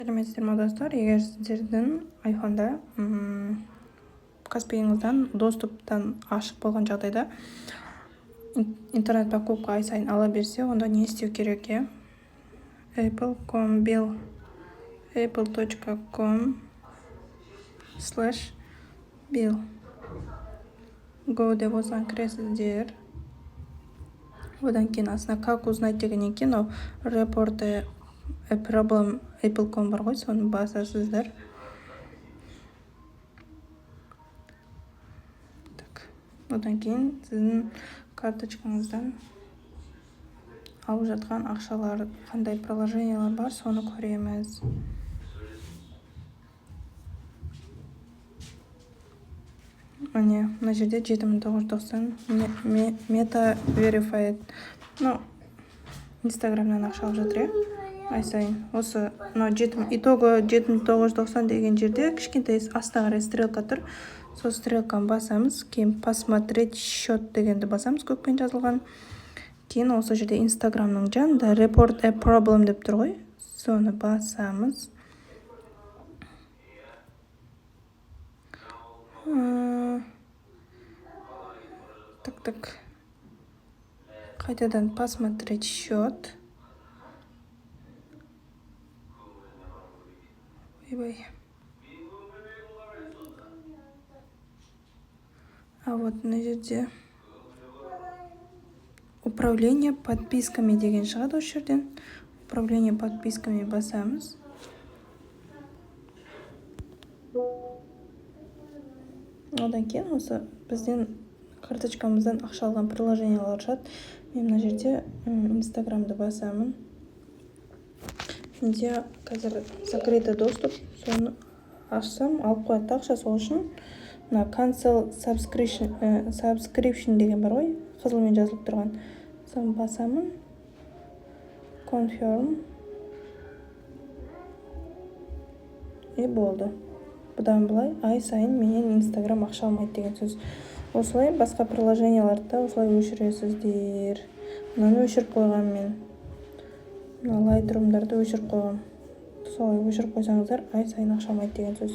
Сәлеметсіздер ме, достар! Егер сіздердің айфонда Каспиіңізден доступтан ашық болған жағдайда интернет покупка ай сайын ала берсе, онда не істеу керек, иә? Apple.com bill, apple.com/bill go деп осыған кіресіздер. Одан кейін астына «Как узнать» дегеннен кейін мынау «Report a problem apple.com» бар ғой, соны басасыздар. Так, одан кейін сіздің карточкаңыздан алып жатқан ақшалар, қандай приложениялар бар, соны көреміз. Міне, мына жерде 7990 Meta Verified, ну, Инстаграмнан ақша алып жатыр, иә, ай сайын. Осы мынау жеті, итого 7990 деген жерде кішкентай астына қарай стрелка тұр, сол стрелканы басамыз. Кейін «Посмотреть счет» дегенді басамыз, көкпен жазылған. Кейін осы жерде Инстаграмның жанында «Report a problem» деп тұр ғой, соны басамыз. Так, қайтадан «Посмотреть счет». Ойбай, а вот мына жерде «Управление подписками» деген шығады. Осы жерден «Управление подписками» басамыз. Одан кейін осы бізден карточкамыздан ақша алған приложениялар шығады. Мен мына жерде Инстаграмды басамын. Менде қазір закрытый доступ, соны ашсам, алып қояды да ақша. Сол үшін мына «Cancel subscription» деген бар ғой, қызылмен жазылып тұрған, соны басамын. Confirm, и болды. Бұдан былай ай сайын менен Инстаграм ақша алмайды деген сөз. Осылай басқа приложенияларды да осылай өшіресіздер. Мынаны өшіріп қойғанмын мен, мына Лайтрумдарды өшіріп қойғанмын. Солай өшіріп қойсаңыздар, ай сайын ақша алмайды деген сөз.